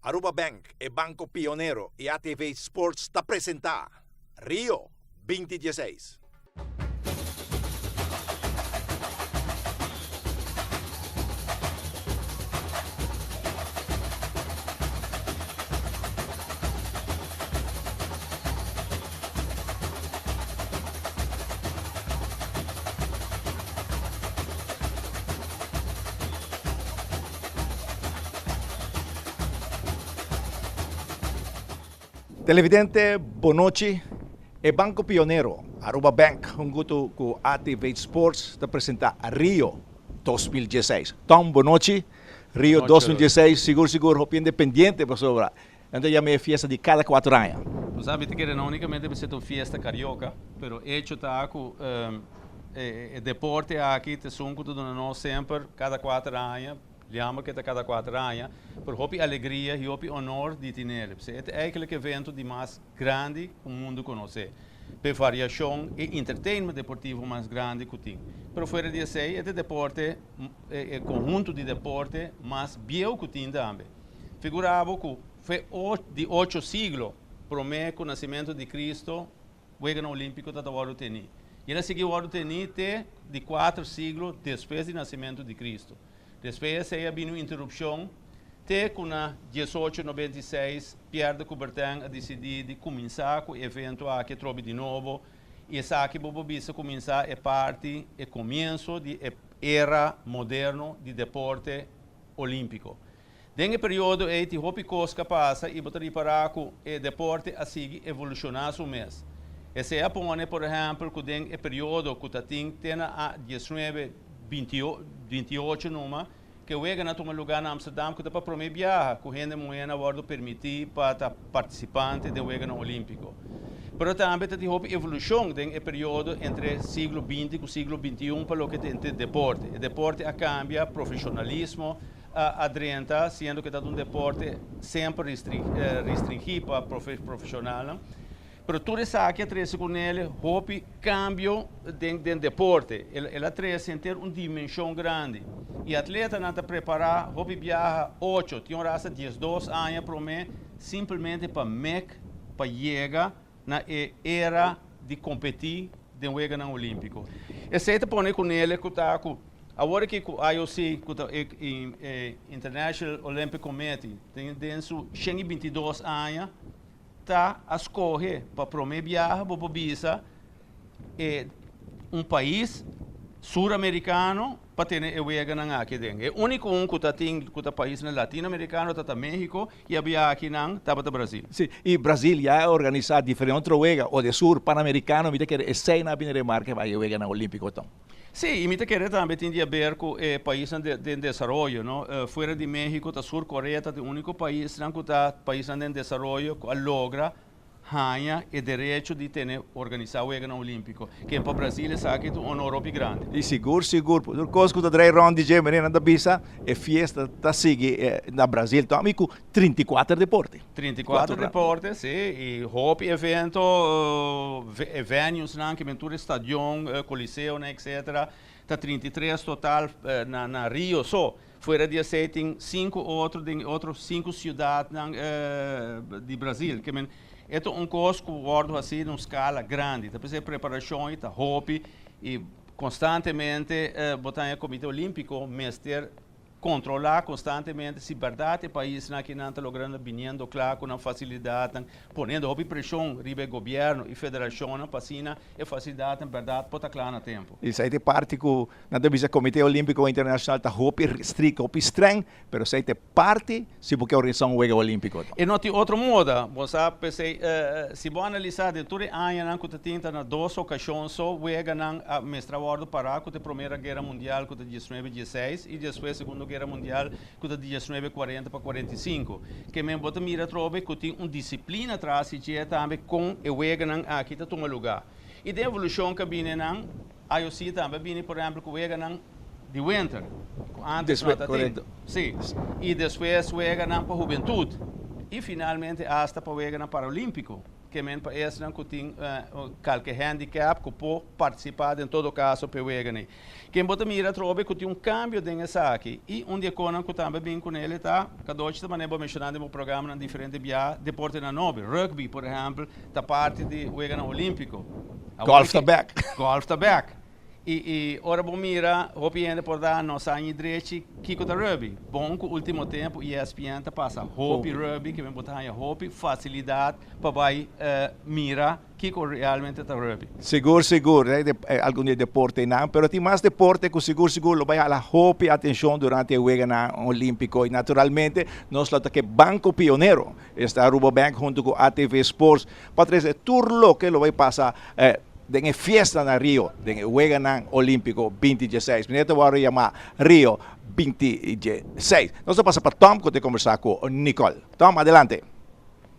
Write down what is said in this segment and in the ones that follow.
Aruba Bank, e banco pionero y ATV Sports ta presenta Rio 2016. Televidente bonochi, e banco pionero Aruba Bank hunto cu ATV Sports ta presenta Rio 2016. Tom, bonochi. Rio 2016, sigur sigur hopi independiente pasobra. Anto yama e fiesta di cada 4 aña. Bo sabi ta kere no unicamente mester ta un fiesta carioca, pero hecho ta cu e deporte aki ta esun cu ta duna nos semper cada 4 aña, Jammer cu e ta cada 4 aña, pero hopi alegria y hopi honor di tinele. P'esei e ta eigenlijk evento di mas grandi cu mundo conoce, p'e variacion y entertainment deportivo mas grandi cu tin. Pero fuera di esei e ta deporte, e conhunto di deporte mas bieu cu tin tambe. Figura bo cu fe di ocho siglo prome cu nacimento di Cristo Weganan Olimpico ta ta wordo teni. Y el a sigui wordo teni te di cuater siglo despues di nacimento di Cristo. Despues esey a bini un interrupcion te cu na 1896 Pierre de Coubertin a dicidi di cuminsa cu e evento aki atrobe di nobo y esaki bo por bisa cuminsa e parti, e comienso di e era moderno di deporte olimpico. Den e periodo ei tin hopi kos ka pasa i bo ta ripará ku e deporte a sigui evolushoná su mes. Esei a pone, por ehèmpel, ku den e periodo ku ta tin te na a diesnuebe 28 numa, ku e weganan a tuma lugá na Amsterdam ku ta pa promé biaha ku hende muhénan a wòrdu permití pa ta partisipante den Weganan Olímpiko. Pero tambe ta tin hopi evolushon den e periodo entre siglo 20 ku siglo 21 pa loke ta entre deporte. E deporte a kambia, profeshonalismo a drenta, siendo ku ta un deporte semper restringí pa profeshonalnan. Pero tur esaki a trese ku nel hopi kambio den deporte. El a trese henter un dimenshon grandi. E atletanan ta prepará hopi biaha ocho, tin ora asta 12 aña promé simplemente pa mek pa yega na e era di kompetí den Weganan Olímpiko. Esei ta pone ku nel ku ta ku awor aki ku IOC, ku ta e International Olympic Committee, den su 122 aña ta a skohe pa promé biaha bo por bisa e un pais suramerikano pa tene e weganan aki den. E úniko un ku ta tin ku ta paisnan latinoamerikano ta ta México i a biaha akinan tabata Brasil. Si, i Brasil ya a organisá diferente otro wega, o de sur, panamerikano, mi ta kere esei nan a bini remarke pa e weganan olímpiko ton. Si, i mi ta kere tambe tin di haber ku e paisnan den desaroyo, no. Fuera di México ta Sur Korea ta e úniko paisnan ku ta paisnan den desaroyo ku a logra haña e derecho di tene organisá Weganan Olímpiko. Ken pa Brasil esaki ta un honor hopi grandi. I sigur sigur tur kos ku ta drai rònt di dje manera nan ta bisa e fiesta ta sigui na Brasil tambe ku 34 deporte. 34 deporte, si, i hopi evento, e venuesnan, ke men tur e stadion, coliseonan, etcetera, ta 33 total na Rio so. Fuera di esei tin sinku otro den e otro sinku siudatnan di Brasil. Ke men e ta un kos ku wòrdu hasi na un skala grandi. Ta p'esei preparashon ei ta hopi i konstantemente bo ta haña Komite Olímpiko mester kontrolá konstantemente si bèrdat e paisnan akinan ta logrando biniendo kla ku nan fasilidatnan, poniendo hopi preshon riba e gobièrnu i federashonnan pa asina e fasilidatnan bèrdat por ta kla na tempu. Esei ta e parti ku nan ta bisa Komite Olímpiko Internashonal ta hopi estrikto, hopi strèng, pero esei ta e parti si bo ke organisá un wega olímpiko. E no tin otro moda. Bo sa, p'esei si bo analisá den tur e añanan ku ta tin ta na dos okashon so weganan a mester a wòrdu pará ku ta e Promera Guera Mundial ku ta 1916 i despues Segundo Guera Mundial ku ta 1940 pa 45. Ke men bo ta mira atrobe ku tin un disiplina tras di dje tambe kon e weganan aki ta tuma lugá. I den evolushon ku a bini nan IOC tambe a bini por ehempel ku weganan di winter, ku antes no ta tin. Sí. I despues weganan pa hubentut. I finalmente asta pa weganan paralímpiko. Ke men pa esnan ku tin kalke handicap ku por partisipá den todo kaso p'e weganan. Ken bo ta mira atrobe ku tin un kambio den esaki i un di e konan ku tambe bin kuné el ta, Kadochi ta manera bo a menshoná den bo programanan diferente bia, deportenan nobo. Rugby por ehèmpel ta parti di weganan olímpiko. Golf ta bèk. Golf ta bèk. I i ora bo mira hopi hende por ta no sa ni drechi kiko ta rugby. Bon ku ultimo tempu ESPN ta pasa hopi rugby ke men bo ta haña hopi fasilidat pa bai mira kiko realmente ta rugby. Sigur sigur algun di e deportenan pero tin mas deporte ku sigur sigur lo bai hala hopi atenshon durante e weganan olímpiko i naturalmente nos lo ta ke Banko Pionero esta Aruba Bank huntu ku ATV Sports pa trese tur loke lo bai pasa den e fiesta na Rio, den e Weganan Olímpiko 2016. Meneer ta wòrdu yamá Rio 2016. Nos ta pasa pa Tom ku ta kombersá ku Nicole. Tom, adelante.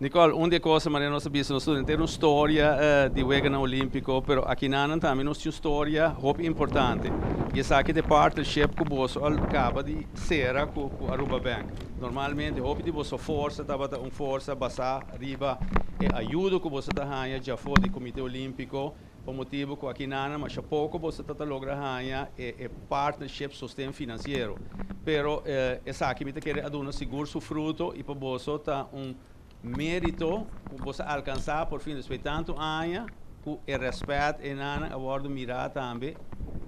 Nicole, un di e kosnan manera nos a bisa nos tur henter un storia di Weganan Olímpiko, pero akinanan tambe nos tin un storia hopi importante. I esaki ta e partnership ku boso a kaba di sera ku Aruba Bank. Normalmente hopi di boso forsa tabata un forsa basá riba e ayudo ku boso ta haña djafó di Komité Olímpiko, pa motibu ku aki nana masha poko boso ta ta logra haña e e partnership sosten finansiero. Pero esaki mi ta kere a duna sigur su fruto i pa boso ta un mérito ku boso a alkansá por fin despues di tantu aña ku e rèspèt e nana a wòrdu mirá tambe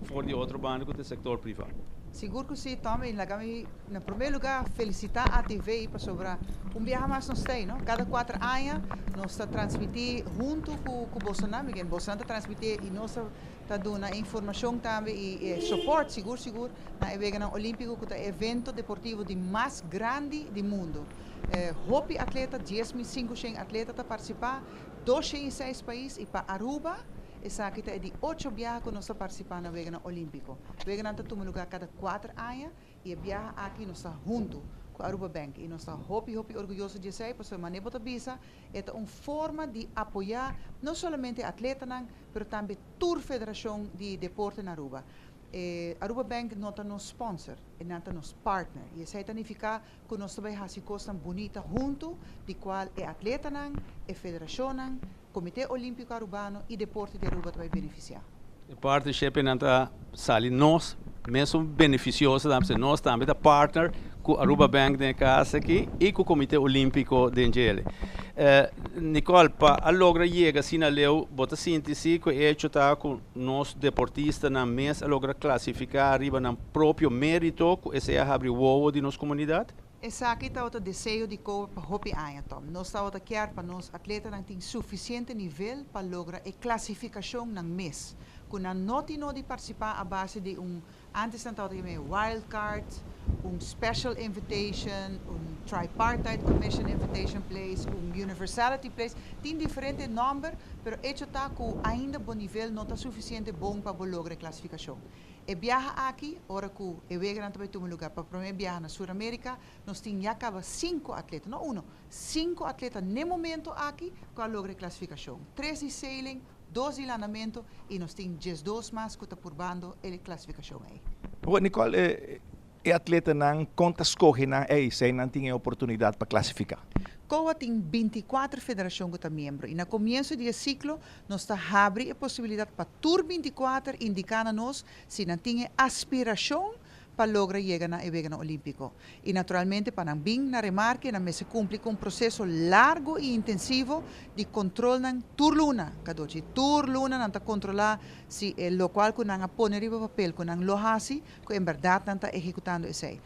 for di otro banda ku ta e sektor privá. Sigur ku si, Tommy, i laga mi na promé lugá felisitá ATV pasobra un biaha mas nos ta ei, no? Kada kuater aña nos ta transmití huntu ku ku bosonan, miken bosonan ta transmití i nos ta ta duna e informashon tambe i e sopòrt sigur sigur na e Weganan Olímpiko ku ta e evento deportivo di mas grandi di mundu. Hopi atleta, 10,500 atleta ta partisipá, 206 pais i pa Aruba esaki ta e di ocho biaha ku nos ta partisipá na Weganan Olímpiko. Weganan ta tuma lugá kada kuater aña i e biaha aki nos ta huntu ku Aruba Bank i nos ta hopi hopi orguyoso di esei pasobra manera bo ta bisa e ta un forma di apoyá no solamente e atletanan pero tambe tur federashon di deporte na Aruba. E Aruba Bank no ta nos sponsor, e nan ta nos partner i esei ta nifiká ku nos ta bai hasi kosnan bunita huntu di kual e atletanan, e federashonnan, Komité Olímpiko Arubano i deporte di Aruba ta bai benefisiá. E partnershipnan ta sali nos mesun benefisioso tambe, pasobra nos tambe ta partner ku Aruba Bank den e kas aki i ku Komité Olímpiko den djele. Nicole, pa a logra yega asina leu, bo ta sinti si ku e echo ta ku nos deportistanan mes a logra klasifiká riba nan propio mérito ku esei a habri wowo di nos komunidat? Esaki tabata deseo di Koba pa hopi aña, Tom. Nos tabata kier pa nos atletanan tin sufisiente nivel pa logra e klasifikashon nan mes, ku nan no tin no di partisipá a base di un Antes nan tabata yama e wild card, un special invitation, un tripartite commission invitation place, un universality place. Tin diferente nomber, pero hecho ta cu ainda bo nivel no ta suficiente bon pa bo logra e clasificacion. E biaha aki, ora cu e weganan ta bay tuma lugar pa prome biaha na Sur America, nos tin ya caba cinco atleta, no uno, cinco atleta n'e momento aki cu a logra e clasificacion. Tres di sailing, Dos di landamento y nos tin 12 mas cu ta purbando e clasificacion ey. Awor Nicole, e atletanan con ta scoge nan ey si nan tin e oportunidad pa clasifica? COA tin 24 federacion cu ta miembro y na comienzo di e ciclo nos ta habri e posibilidad pa tur 24 indica na nos si nan tin e aspiracion pa logra yega na e Weganan Olímpiko. I naturalmente pa nan bin na remarke nan mester kumpli ku un proseso largu i intensivo di kontrolnan tur luna, Kadochi. Tur luna nan ta kontrolá si e lokual ku nan a pone riba papel ku nan lo hasi, ku en bèrdat nan ta ehekutando esei.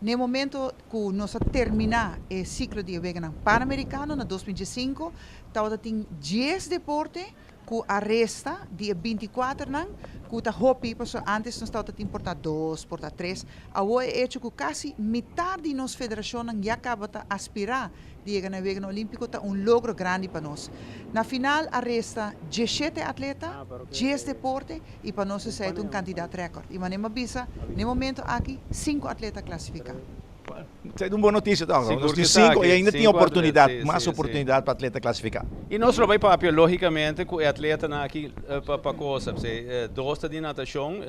Na e momento ku nos a terminá e siklo di e Weganan Panamerikano na 2015, tabata tin 10 deporte ku a resta di e 24 nan ku ta hopi pasobra antes nos tabata tin por ta dos, por ta tres. Awor e echo ku kasi mitar di nos federashonnan ya kaba ta aspirá di yega na e Weganan Olímpiko ta un logro grandi pa nos. Na final a resta 17 atleta, 10 deporte i pa nos esei ta un kantidat rèkòrt. I manera mi a bisa, na e momento aki sinku atleta a klasifiká. Esei ta un bon notisia tòg. Nos tin sinku i ainda tin oportunidat, mas oportunidat pa atleta klasifiká. I nos lo bai papia lógikamente ku e atletanan aki pa kosa. P'esei dos ta di natashon,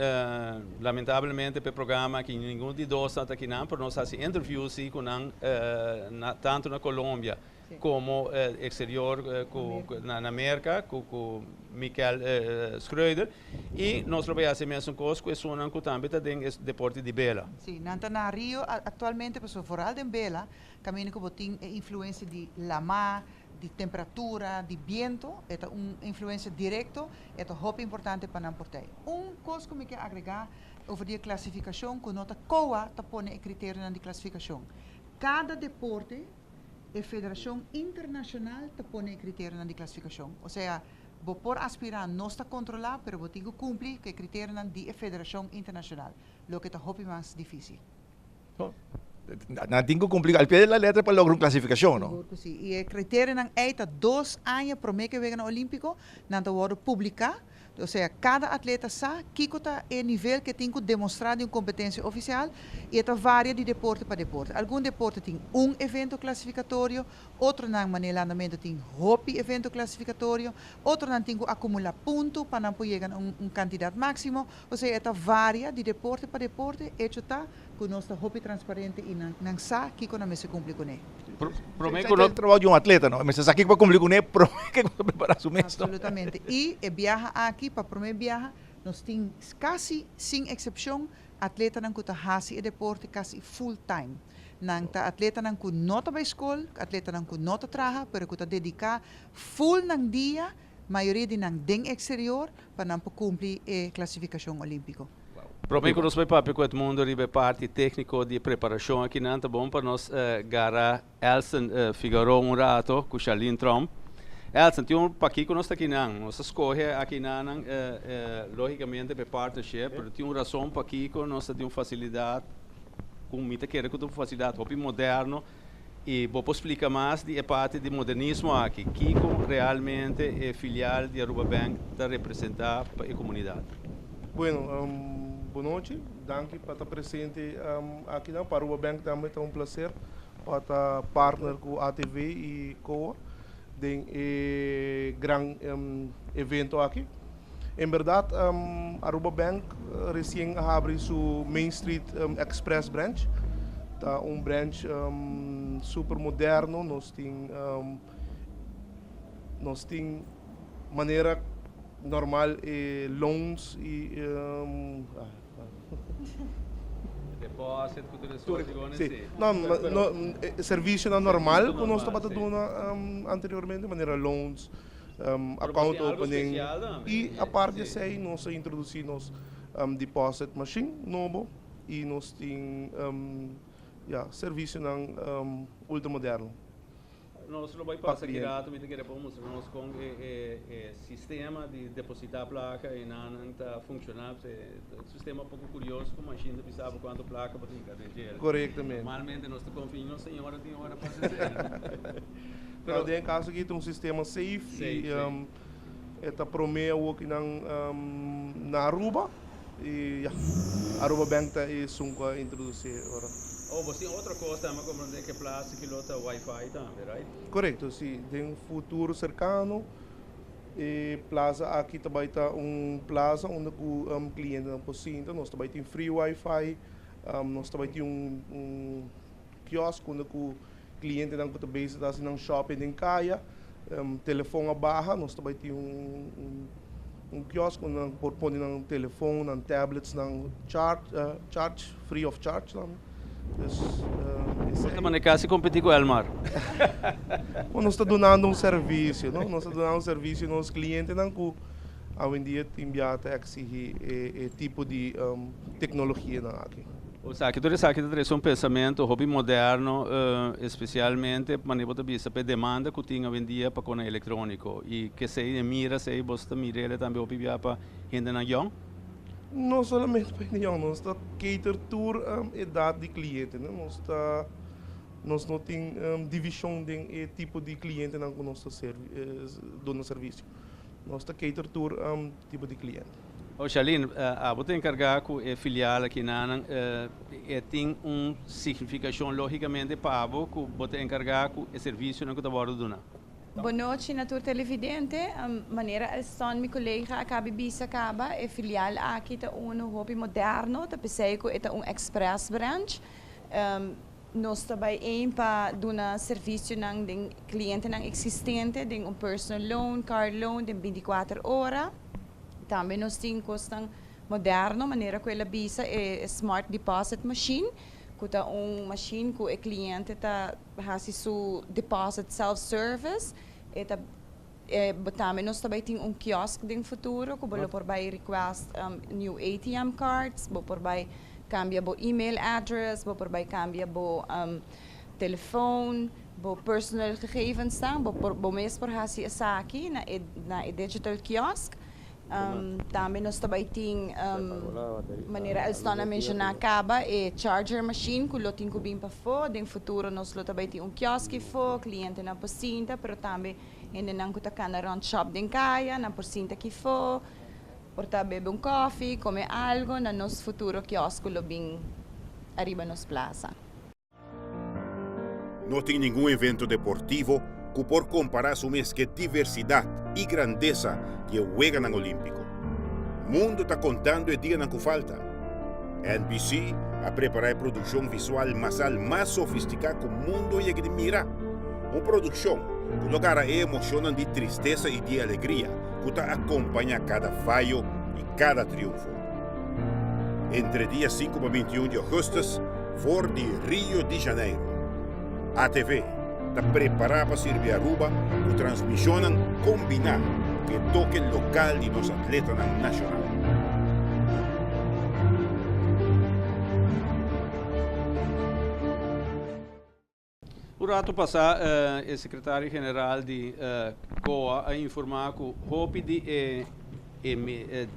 lamentablemente pa e programa aki ningun di dos ta akinan, pero nos hasi interview si ku nan tantu na Colombia. Como exterior cu na Merca cu Mikel Schreuder y nos lo bay haci mesun cos cu esunnan cu tambe ta den e deporte di bela. Si, nan ta na Rio actualmente pasobra vooral den bela caminda cu bo tin e influencia di lama, di temperatura, di biento, e ta un influencia directo, e ta hopi importante pa nan por tei. Un cos cu mi ke agrega over di e clasificacion cu no ta COA ta pone e criterionan di clasificacion. Cada deporte. E federashon internashonal ta pone e kriterionan di klasifikashon. Osea, bo por aspirá, nos ta kontrolá, pero bo tin ku kumpli ku e kriterionan di e federashon internashonal, loke ta hopi mas difísil. Nan tin ku kumpli al pie de la letra pa logra un klasifikashon, no? Sigur ku si. I e kriterionan ei ta dos aña promé ku e Weganan Olímpiko, nan ta wòrdu publiká. Osea, kada atleta sa kiko ta e nivel ku e tin ku demostrá den un kompetensia ofisial i e ta varia di deporte pa deporte. Algun deporte tin un evento klasifikatorio, otronan, manera landamentu, tin hopi evento klasifikatorio, otronan tin ku akumulá punto pa nan por yega na un kantidat máksimo. Osea, e ta varia di deporte pa deporte. Echo ta ku nos ta hopi transparente i nan sa kiko nan mester kumpli kuné. Promé ku no. Trabou di un atleta no, e mester sa kiko pa kumpli kuné promé ke ku prepará su mes no. Absolutamente. I e biaha aki, pa promé biaha, nos tin kasi sin eksepshon atletanan ku ta hasi e deporte kasi full time. Nan ta atletanan ku no ta bai skol, atletanan ku no ta traha, pero ku ta dediká full nan dia, mayoria di nan den eksterior, pa nan por kumpli e klasifikashon olímpiko. Prome ku nos bai papia ku Edmundo riba e parti tékniko di e preparashon akinan, ta bon pa nos gara Elson Figaroa un rato ku Charlene Tromp. Elson, tin un pakiko nos ta akinan? Nos a skohe akinanan lógikamente pa e partnership, pero tin un rason pakiko nos ta tin un fasilidat ku mi ta kere ku ta un fasilidat hopi moderno i bo por splika mas di e parti di modernismo aki, kiko realmente e filial di Aruba Bank ta representá pa e komunidat? Bueno, bon nochi. Danki pa ta presente akinan. Pa Aruba Bank tambe ta un placer pa ta partner cu ATV y COA den e gran evento aki. En berdad Aruba Bank recien a habri su Main Street Express Branch. Ta un branch super moderno. Nos tin nos tin manera. Normal e loans y Deposit cu tur e soort Si. No, no, e servicionan normal cu nos tabata duna anteriormente manera loans, account opening y apart di esey nos a introduci nos deposit machine nobo y nos tin ya servicionan ultra moderno. Nos lo bai pasa ki rato, mi ta kere por mustra nos kon e sistema di depositá plaka i nan ta funshoná. Ta un sistema poko kurioso ku mashin ta bisa bo kuantu plaka bo tin den dje. Korektamente. Normalmente nos ta konfia nos señora tin ora pa hasi esei. Pero den e kaso aki ta un sistema safe i e ta promé awoki nan na Aruba. Y ya, Aruba Bank ta esun cu a introduci ora. Oh, bo tin otro cos tambe, a comprende cu e plaza ki lo ta wifi tambe, right? Corecto, si. Den futuro cercano e plaza aki ta bay ta un plaza unda cu clientenan por sinta. Nos ta bay tin free wifi, nos ta bay tin un kiosk unda cu clientenan cu ta bezig ta haci nan shopping den caya, telefon a baha, nos ta bay tin un kiosk unda nan por pone nan telefon, nan tablets, nan charge, free of charge tambe. Dus esey. Bo ta manda casi competi cu Elmar. Bon, nos ta dunando un servicio, no? Nos ta dunando un servicio na nos clientenan cu awendia tin bia ta exigi e tipo di tecnologianan aki. Esaki tur esaki ta trese un pensamentu hopi moderno, espesialmente manera bo ta bisa pa e demanda ku tin awendia pa kona elektróniko. I kesei e mira esei bo ta mira ele tambe hopi bia pa hendenan yòn? No solamente pa hende yòn, nos ta cater tur edat di kliente. Nos ta nos no tin divishon den e tipo di klientenan ku nos ta servi duna servisio. Nos ta cater tur tipo di kliente. Oh Charlene, abo ta encarga cu e filial aki nanan, e tin un significacion logicamente pa abo cu bo ta encarga cu e servicionan cu ta wordo duna. Bon nochi na tur televidente. Manera Elston mi colega a cabi bisa caba, e filial aki ta uno hopi moderno, ta pesey cu e ta un express branch. Nos ta bay aim pa duna servicionan den clientenan existente den un personal loan, car loan den 24 ora. Tambe nos tin cosnan moderno, manera cu el a bisa e smart deposit machine, cu ta un machine cu e cliente ta haci su deposit self-service. E ta e, tambe nos tambe tin un kiosk den futuro cu bo lo por bay request new ATM cards, bo por bay cambia bo email address, bo por bay cambia bo telefoon, bo personal gegevens dan, bo por bo mes por haci esaki na e digital kiosk. Tambe nos tambe tin, manera Elston a menciona caba, e charger machine cu lo tin cu bin pafo. Den futuro nos lo tambe tin un kiosk afo, clientenan por sinta, pero tambe hendenan cu ta cana rond shop den caya, nan por sinta aki fo, por ta bebe un koffie, come algo, na nos futuro kiosk lo bin ariba nos plaza. No tin ningun evento deportivo cu por compara su mes cu diversidad y grandesa di e Weganan Olimpico. Mundo ta contando e dianan cu falta. NBC a prepara e produccion visual masal mas sofistica cu mundo a yega di mira. Un produccion cu lo gara e emocionnan di tristesa y di alegria cu ta acompaña cada fayo y cada triunfo. Entre dia 5 pa 21 di augustus, for di Rio de Janeiro, ATV ta prepara pa sirbi Aruba cu transmisionnan combina cu e toke local di nos atletanan nacional. Un rato pasa, e secretario general di COA a informa cu hopi di e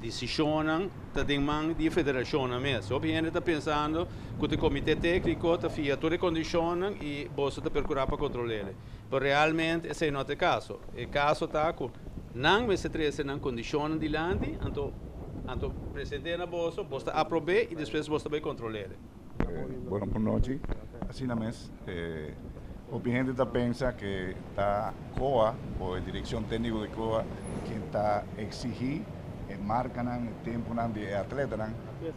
decisionnan ta den man di federacion mes. Hopi hende ta pensando cu e comite tecnico ta fiha tur e condicionnan y boso ta percura pa controla. Pero realmente esey no ta e caso. E caso ta cu nan mester trece nan condicionnan dilanti, anto presenta na boso, boso ta aproba y despues boso ta bay controla. Bueno, bon nochi. Asina mes, hopi hende ta pensa cu ta COA of e direccion tecnico di COA quien ta exigi e marcanan, e temponan di atletanan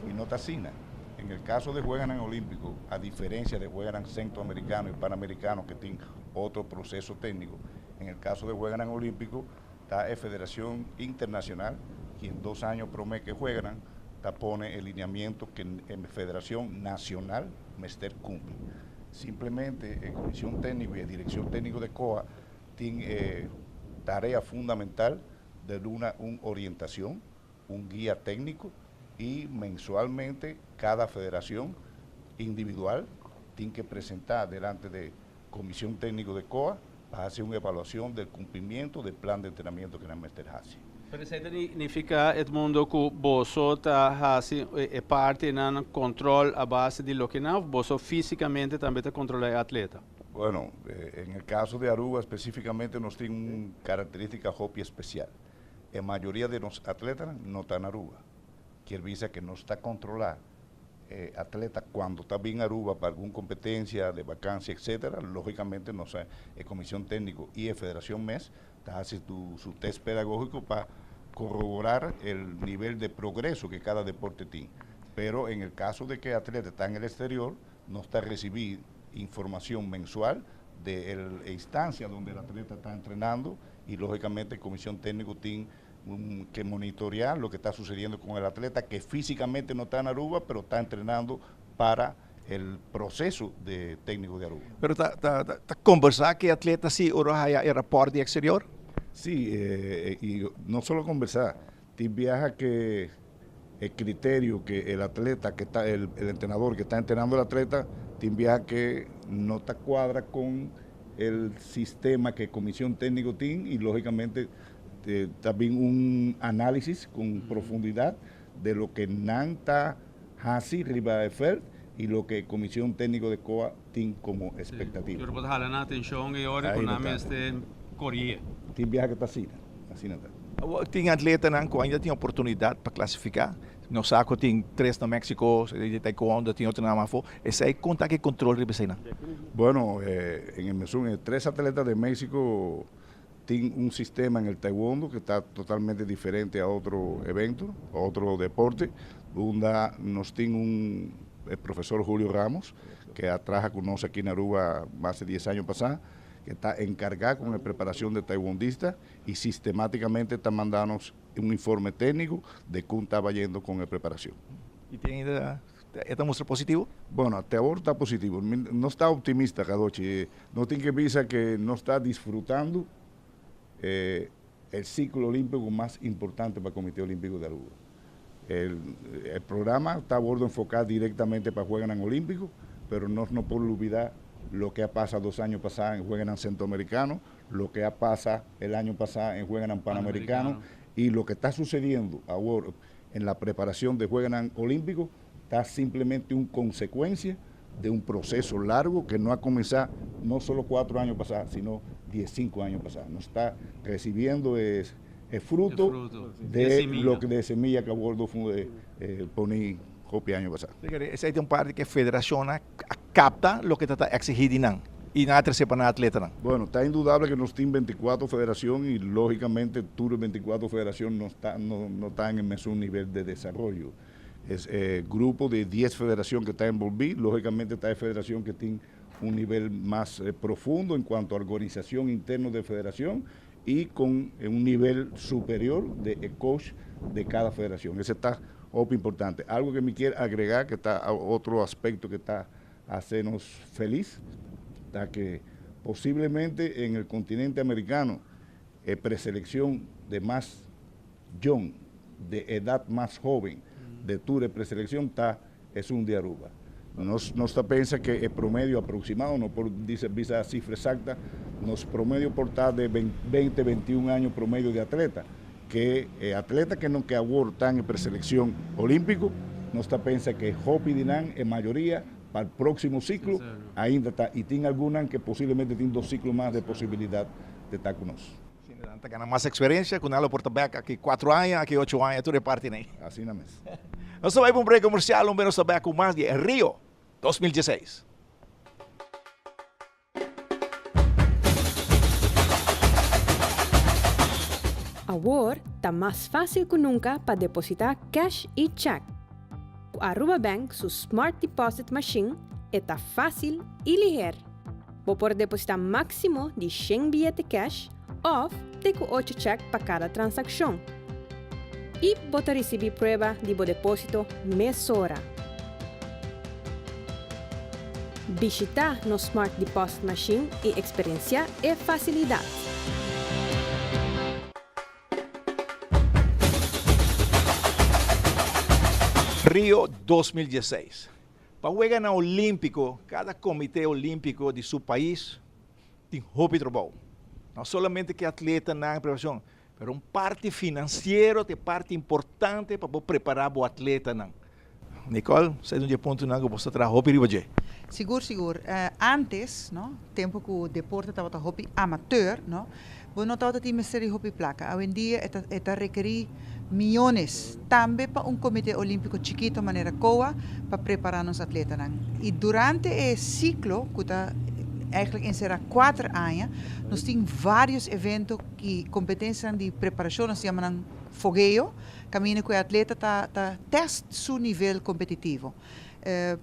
y no ta asina. En el caso di Jueganan Olimpico, a diferencia di Jueganan Centroamericano y Panamericano cu tin otro proceso tecnico, en el caso di Jueganan Olimpico, ta e Federacion Internacional quien 2 aña prome cu Jueganan ta pone e lineamiento cu e Federacion Nacional mester cumpli. Simplemente e Comision Tecnico y e Direccion Tecnico di COA tin tarea fundamental di duna un orientacion, un guia tecnico y mensualmente cada federacion individual tin cu presenta delante di Comision Tecnico di COA pa haci un evaluacion di cumplimiento di plan di entrenamiento cu nan mester haci. Pero esey ta significa, Edmundo, cu boso ta haci e parti nan control a base di loke nan, boso fisicamente tambe ta controla e atleta? Bueno, en el caso di Aruba especificamente nos tin un caracteristica hopi especial. La mayoria di nos atletanan no ta na Aruba. Kier bisa cu nos ta controla atleta cuando ta bin Aruba pa algun competencia di vakantie, etc. Logicamente, nos Comision Tecnico y e Federacion mes ta haciendo su test pedagogico pa corroborar el nivel de progreso cu cada deporte tin. Pero en el caso de cu e atleta ta en el exterior, nos ta recibiendo informacion mensual di la instancia donde el atleta ta entrenando y logicamente la Comisión Técnico tin que monitorear lo que está sucediendo con el atleta que físicamente no está en Aruba, pero está entrenando para el proceso de técnico de Aruba. Pero ta conversa cu e atleta si ora haya e rapport di exterior? Si, y no solo conversar, tin biaha cu el criterio que el atleta que está, el entrenador que está entrenando al atleta, tin biaha cu no ta cuadra cu el sistema cu Comision Tecnico tin y logicamente también un análisis con profundidad de lo que nan ta haci riba e veld y lo que Comision Tecnico de COA tin como expectativa. Pero por hala nan atencion y ora cu nan mester core. Tin biaha cu ta asina, asina ta. Tin atletanan cu ainda tin oportunidad pa clasifica. Nos sa cu tin tres na Mexico, di taekwondo, tin otro na Mafo. Esey conta cu control riba esey? Bueno, en el mesun, tres atletas de México tienen un sistema en el taekwondo que está totalmente diferente a otro evento, a otro deporte, donde nos tiene un el profesor Julio Ramos, cu a traha cu nos aki na Aruba mas di dies aña pasa, cu ta encarga cu e preparacion di taekwondista y sistematicamente ta manda nos un informe tecnico di con ta bayendo cu e preparacion. Y tin ainda e ta mustra positivo? Bueno, te awor ta positivo. Nos ta optimista, Cadochi. Nos tin cu bisa cu nos ta disfrutando e ciclo olimpico mas importante pa Comite Olimpico di Aruba. E programa ta wordo enfoca directamente pa Jueganan Olimpico, pero nos no por lubida loke a pasa dos aña pasa en Jueganan Centroamericano, loke a pasa el aña pasa en Jueganan Panamericano y loke ta sucediendo awor en la preparacion de Jueganan Olimpico ta simplemente un consecuencia de un proceso largo que no a cuminsa no solo cuatro aña pasa, sino diescinco aña pasa. Nos ta recibiendo e fruto de loke de semilla cu a wordo poni hopi aña pasa. Esey ta un parti cu e federacion a capta loke ta ta exigi di nan y nan a trece pa nan atletanan. Bueno, ta indudable cu nos tin beinticuatro federacion y logicamente tur e beinticuatro federacion no ta no ta en e mesun nivel de desaroyo. Es e grupo di dies federacion cu ta envolvi, logicamente ta e federacion cu tin un nivel mas profundo en cuanto a organisacion interno di federacion y con un nivel superior di e coach di cada federacion. Ese ta hopi importante. Algo cu mi kier agrega, cu ta otro aspecto cu ta hacenos feliz, ta cu posiblemente en el continente americano e preseleccion di mas jong, de edad mas hoben de tur e preseleccion ta esun di Aruba. Nos nos ta pensa ke e promedio aproximado, no por dice bisa cifra exacta, nos promedio por ta de beinti, beintiun año promedio di atleta, ke e atleta ke no ke awor ta en e preseleccion olimpico, nos ta pensa ke hopi di nan, e mayoria, pa el proximo ciclo ainda ta y tin algunnan ke posiblemente tin dos ciclo mas de posibilidad de ta cu nos. Si nan ta gana mas experiencia cu nan lo por ta bek aki cuatro aña, aki ocho aña, tur e parti nei. Asina mes. Nos ta bai pa un break comercial, un be nos ta bek cu mas di Rio 2016. Awor ta mas fácil cu nunca pa deposita cash y check. Cu Aruba Bank su Smart Deposit Machine e ta fácil y liher. Bo por depositá máksimo di shen biyete kèsh òf te ku ocho chèk pa kada transakshon. I bo ta risibí prueba di bo depósito mesora. Bishitá nos Smart Deposit Machine i eksperensiá e fasilidat. Rio 2016. Pa weganan olímpiko, kada komité olímpiko di su pais tin hopi trabou. No solamente ku e atletanan, preparashon, pero un parti finansiero ta e parti importante pa bo prepará bo atletanan. Nicole, esei ta un di e puntonan ku bo ta traha hopi riba dje. Sigur, sigur. Antes, no, tempu ku deporte tabata hopi amateur, no, Bo no tabata tin mester di hopi plaka. Awendia e ta e ta rekerí miyones, tambe pa un Komité Olímpiko chikito manera COA pa prepará nos atletanan. I durante e siklo, ku ta eigenlijk enserá kuater aña, nos tin vários evento i kompetensianan di preparashon, nos ta yama nan fogeo, kaminda ku e atleta ta ta tèst su nivel kompetitivo.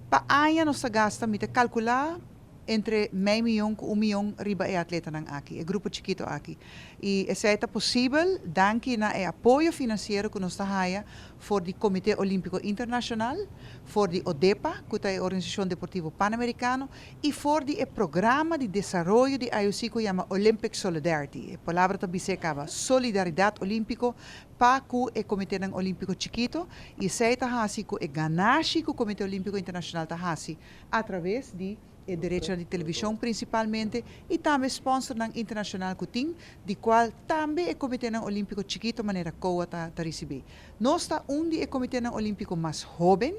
Pa aña nos ta gasta, mi ta kalkulá, entre mei miyon ku un miyon riba e atletanan aki, e grupo chikito aki. I esei ta posibel danki na e apoyo finansiero ku nos ta haya for di Komité Olímpiko Internashonal, for di ODEPA, ku ta e Organisashon Deportivo Panamerikano, i for di e programa di desaroyo di IOC ku yama Olympic Solidarity. E palabra ta bis'é kaba, Solidaridat Olímpiko pa ku e Komitenan Olímpiko chikito, i esei ta hasi ku e ganashi ku Komité Olímpiko Internashonal ta hasi atraves di e derechonan di televishon prinsipalmente i tambe sponsornan internashonal ku tin, di kual tambe e komitenan olímpiko chikito manera COA ta ta risibí. Nos ta un di e komitenan olímpiko mas hóben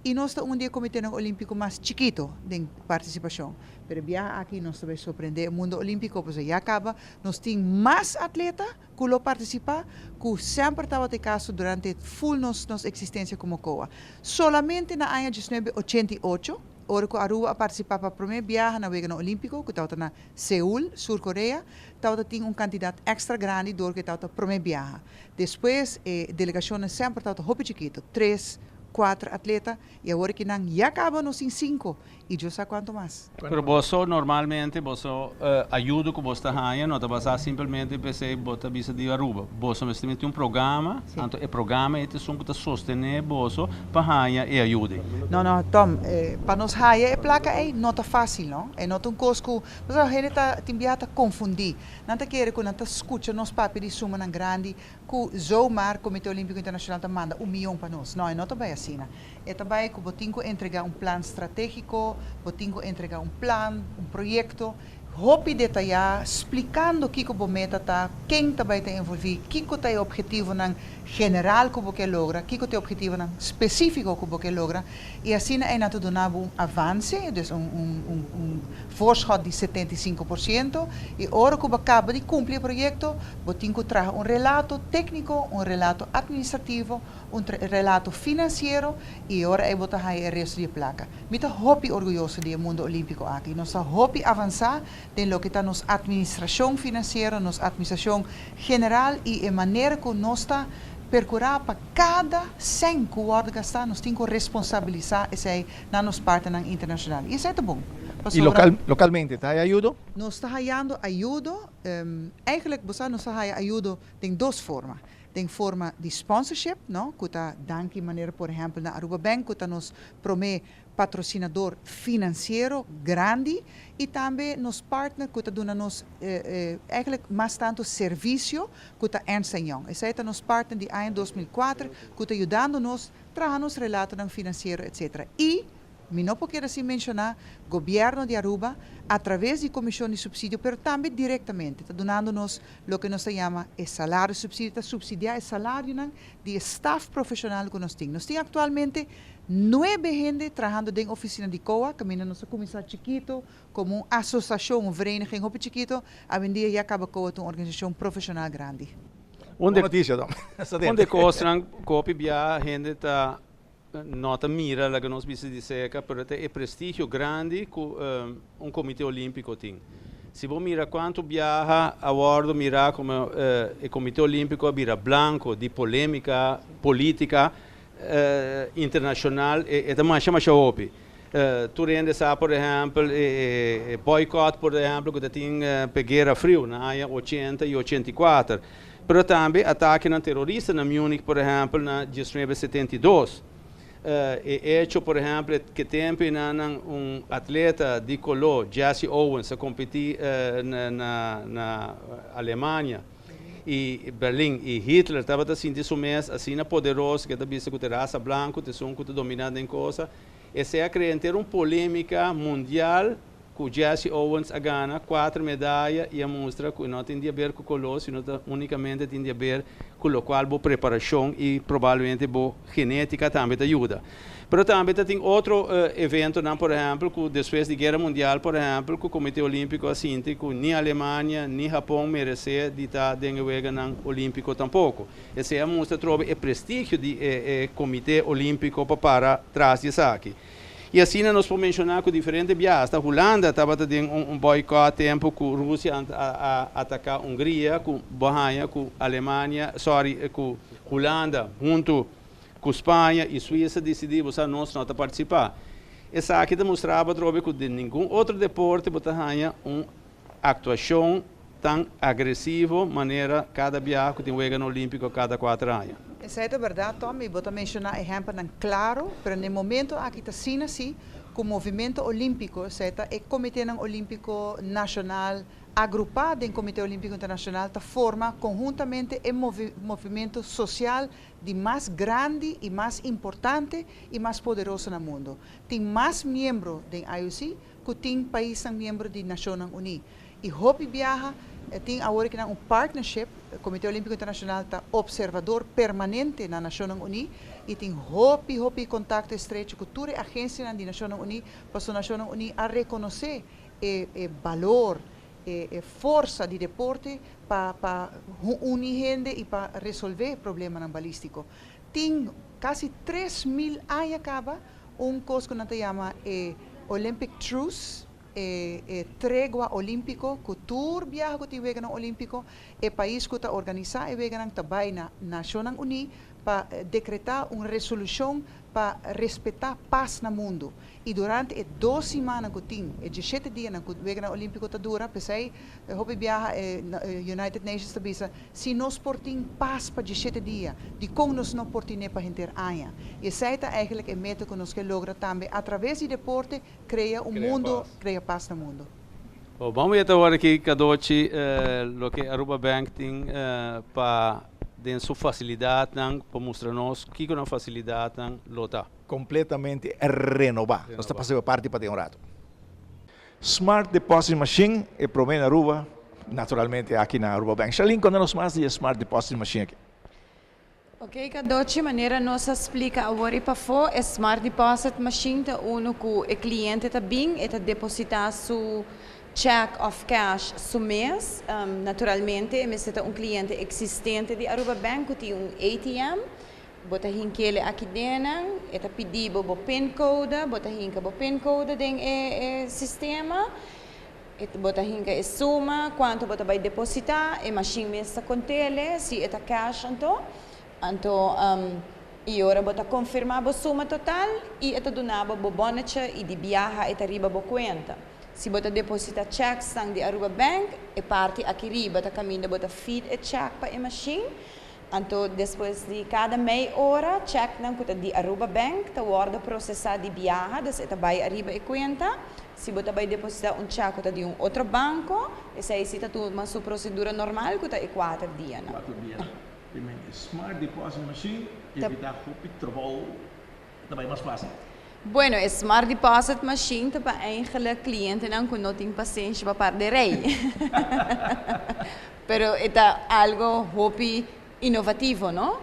i nos ta un di e komitenan olímpiko mas chikito den partisipashon. Pero e biaha aki nos ta bai sorprendé e mundo olímpiko pasobra ya kaba nos tin mas atleta ku lo partisipá, ku semper tabata e kaso durante ful nos nos eksistensia komo COA. Solamente na aña diesnuebe ochenta i ocho, ora ku Aruba a partisipá pa promé biaha na Weganan Olímpiko, ku tabata na Seul, Sur Korea, tabata tin un kantidat èkstra grandi dor ku e tabata promé biaha. Despues e delegashonnan semper tabata hopi chikitu, tres, Cuater atleta y awor cu nan ya caba nos tin cinco y Dios sa cuanto mas. Pero boso normalmente boso ayudo cu boso ta haya no ta basa simplemente p'esey bo ta bisa di Aruba. Boso mester mete un programa, anto e programa ey ta esun cu ta sostene boso pa haya e ayudo ey. No, no, Tom, pa nos haya e placa ey no ta facil, no. E no ta un cos cu, pasobra hende ta tin biaha ta confundi. Nan ta kere cu nan ta scucha nos papia di sumanan grandi cu zomaar Comite Olimpico Internacional ta manda un miyon pa nos. No, e no ta bay asina. E ta bay cu bo tin cu entrega un plan strategico, bo tin cu entrega un plan, un proyecto hopi detaya splicando kico bo meta ta, ken ta bay ta envolvi, kico ta e obhetivonan general cu bo ke logra, kico ta e obhetivonan specifico cu bo ke logra y asina eynan ta duna bo un avance, dus un un un un voorschot di 75% y ora cu bo caba di cumpli e proyecto bo tin cu traha un relato tecnico, un relato administrativo, un relato financiero y e ora ey bo ta haya e resto di e placa. Mi ta hopi orguyoso di e mundo olimpico aki. Nos ta hopi avansa den loke ta nos administracion financiero, nos administracion general y e manera cu nos ta percura pa cada cent cu wordo gasta nos tin cu responsabilisa esey na nos partnernan internacional. Y esey ta bon. Y Pasobra. localmente ta haya ayudo? Nos ta hayando ayudo, eigenlijk bo sa nos ta haya ayudo den dos forma. Den forma di sponsorship, no, cu ta danki manera por ehempel na Aruba Bank cu ta nos prome patrocinador financiero grandi y tambe nos partner cu ta duna nos eigenlijk mas tanto servicio cu ta Ernst and Young. Esey ta nos partner di aña 2004 cu ta yudando nos traha nos relatonan financiero etc. Y mi no por keda sin menciona Gobierno di Aruba a traves di Comision di Subsidio pero tambe directamente ta dunando nos loke nos ta yama e salario subsidio, ta subsidia e salarionan di e staf profesional cu nos tin. Nos tin actualmente nuebe hende trahando den oficina di COA, caminda nos a cuminsa chikito como un asociacion, un vereniging hopi chikito, awendia ya caba COA ta un organisacion profesional grandi. Un Bon noticia, Tom. Un di e cosnan cu hopi bia hende ta No ta mira laga nos bisa di cerca, pero ta e prestigio grandi cu un Comite Olimpico tin. Si bo mira cuanto biaha a wordo mira como e Comite Olimpico a bira blanco di polemica politica internacional, e ta masha masha hopi. Tur hende sa por ehempel e boycott por ehempel cu ta tin p'e Guera Friu na aña 80 y 84. Pero tambe atakenan terorista na Munich, por ehèmpel, na 1972. E echo, por ehèmpel, ke tempu einan un atleta di koló, Jesse Owens, a kompetí na na Alemania i Berlin i Hitler tabata sinti su mes asina poderoso ke ta bisa ku ta e rasa blanku ta esun ku ta dominá den kosa. Esei a krea henter un polémika mundial. Ku Jesse Owens a gana kuater medaya i a mustra ku e no tin di aber ku koló sino ta únikamente tin di aber ku lokual bo preparashon i probablemente bo genétika tambe ta yuda. Pero tambe ta tin otro eventonan por ehèmpel ku despues di Guera Mundial por ehèmpel ku Komité Olímpiko a sinti ku ni Alemania ni Hapon meresé di ta den e Weganan Olímpiko tampoko. Esei a mustra atrobe e prestigio di e Komité Olímpiko pa para tras di esaki. I asina nos por menshoná ku diferente bia asta Hulanda tabata den un boycott tempu ku Rusia a ataká Hungria ku bo haña ku Alemania sorry ku Hulanda huntu ku Spaña i Suisa disidí bo sa nos no ta partisipá. Esaki ta mustra bo atrobe ku den ningun otro deporte bo ta haña un Actuacion tan agresivo manera cada biaha cu tin Weganan Olimpico cada cuater aña. Esei ta berdad, Tom, y bo ta menciona ehempelnan claro, pero n'e momento aki ta asina si cu Movimento Olimpico, esei ta e Comitenan Olimpico Nacional agrupa den Comite Olimpico Internacional, ta forma conhuntamente e movimento social di mas grandi y mas importante y mas poderoso na mundo. Tin mas miembro den IOC ku tin paisnan miembro di Nashonnan Uní. I hopi biaha tin awor kinan un partnership, Komité Olímpiko Internashonal ta opservador permanente na Nashonnan Uní i tin hopi hopi kontakto estrecho ku tur e agensianan di Nashonnan Uní pasobra Nashonnan Uní a rekonosé e e balor, e e forsa di deporte pa pa uni hende i pa resolvé problemanan balístiko. Tin kasi 3000 aña kaba un kos ku nan ta yama e Olympic Truce, e e tregua olímpiko, ku tur biaha ku tin weganan olímpiko, e pais ku ta organisá e weganan ta bai na Nashonnan Uní pa dekretá un resolushon pa respetá pas na mundu. I durante e dos simannan ku tin, e diesshete dianan ku Weganan Olímpiko ta dura, p'esei hopi biaha e United Nations ta bisa, si nos por tin pas pa diesshete dia, dikon nos no por tin'é pa henter aña? I esei ta eigenlijk e meta ku nos ke logra tambe atraves di deporte, krea un mundu, krea pas na mundu. Bo, ban weta awor aki Cadochi loke Aruba Bank tin pa den su facilidadnan pa mustra nos kico nan facilidadnan lo ta. Completamente renoba. Nos ta pasa e parti pa den un rato. Smart Deposit Machine, e prome na Aruba, naturalmente aki na Aruba Bank. Charlene, conta nos mas di e Smart Deposit Machine aki. Ok Cadochi, manera nos a splica awor y pafó, e Smart Deposit Machine ta uno cu e cliente ta bin, e ta deposita su check of cash su mes. Naturalmente e mester ta un cliente existente di Aruba Bank cu tin un ATM. Bo ta hink'ele aki dennan, e ta pidi bo bo pincode, bo ta hinka bo pincode den e sistema, e bo ta hinka e suma, cuanto bo ta bay deposita, e machine mes ta cont'ele, si e ta cash anto, anto y ora bo ta confirma bo suma total y e ta duna bo bo bonnetje y di biaha e ta riba bo cuenta. Si bo ta deposita checksnan di Aruba Bank, e parti aki riba ta caminda bo ta feed e check pa e machine, Anto despues di kada mei ora checknan ku ta di Aruba Bank ta wòrdu prosesá di biaha, dus e ta bai ariba e kuenta. Si bo ta bai depositá un check ku ta di un otro banko, esei si ta tuma su prosedura normal ku ta e kuater dianan. Kuater dianan. Primer e Smart Deposit Machine evitá hopi trabou ta bai mas fásil. Bueno, e Smart Deposit Machine ta pa eigenlijk clientenan cu no tin pasenshi pa par de rij. Pero e ta algo hopi innovativo, no?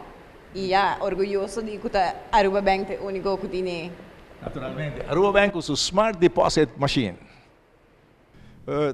Y ya, orguyoso di cu ta Aruba Bank ta e unico cu tin e. Naturalmente, Aruba Bank cu su Smart Deposit Machine.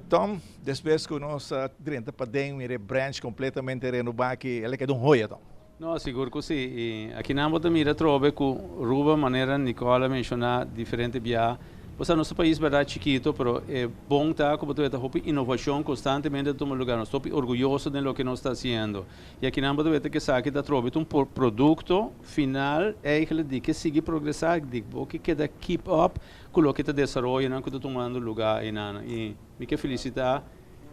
Tom, despues cu nos a drenta paden mira e branch completamente renoba aki, el a keda un hoya, Tom. No, sigur cu si. Y aki nan bo ta mira atrobe cu Ruba, manera Nicole a menciona diferente bia, bo sa nos ta pais berdad chikito, pero e bon ta cu bo ta weta hopi innovacion constantemente ta tuma lugar. Nos ta hopi orguyoso den loke nos ta haciendo. Y aki nan bo ta weta cu esaki ta atrobe ta un producto final eigenlijk di ke sigui progresa, di bo ke keda keep up cu loke ta desaroyonan cu ta tumando lugar eynan. Y mi ke felicita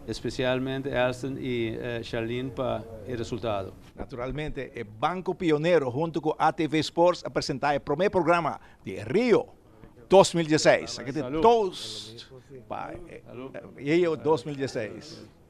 especialmente Elston y Charlene pa e resultado. Naturalmente e Banco Pionero hunto cu ATV Sports a presenta e prome programa di Rio 2016. Aki tin toast pa Rio 2016.